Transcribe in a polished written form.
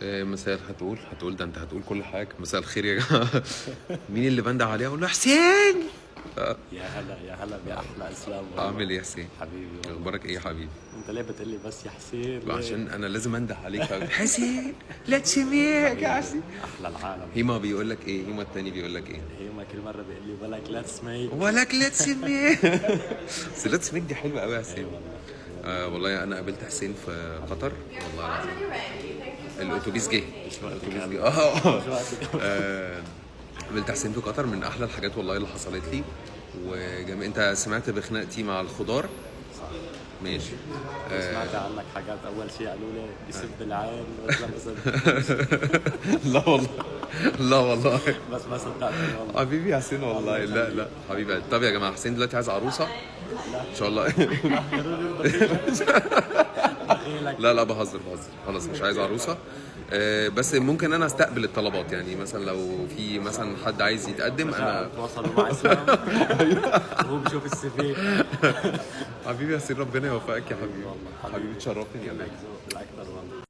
مساء، هتقول ده، انت هتقول كل حاجه. مساء الخير يا جماعه. مين اللي بنده عليه؟ اقول له حسين. يا هلا يا هلا باحلى اسلام والله. عامل ايه يا حسين؟ حبيبي والله. اخبارك ايه يا حبيبي؟ انت ليه بتقلي بس يا حسين؟ ليه؟ عشان انا لازم انده عليك. حسين، let's make يا حسين. احلى العالم. هيما بيقول لك ايه؟ هيما التاني بيقول لك ايه؟ هيما كل مرة بيقول لي ولك let's make. ولك let's make، بس let's make دي حلوة قوي يا حسين. والله. آه والله، انا قابلت حسين في قطر، والله العظيم. الاتوبيس جه. مش وقتك. الاتوبيس جه. هلا. اه. مش وقتك. قابلت حسين في قطر، من احلى الحاجات والله اللي حصلت لي. انت سمعت بخناقتي مع الخضار؟ صح. ماشي. سمعت عنك حاجات. اول شيء قالوا لي بسب العين، بس لا بسب. لا والله، لا والله. بس ما صدقت والله. حبيبي يا حسين والله، لا لا حبيبي. طب يا جماعه، حسين دلوقتي عايز عروسه ان شاء الله. دخيلك. لا لا، بهزر بهزر، خلاص مش عايز عروسه. بس ممكن انا استقبل الطلبات، يعني مثلا لو في مثلا حد عايز يتقدم انا تواصلوا مع اسلام، هو بشوف ال CV. حبيبي يا حسين، ربنا يوفقك يا حبيبي. والله. حبيبي، تشرفني يا كلك ذوق بالاكثر والله.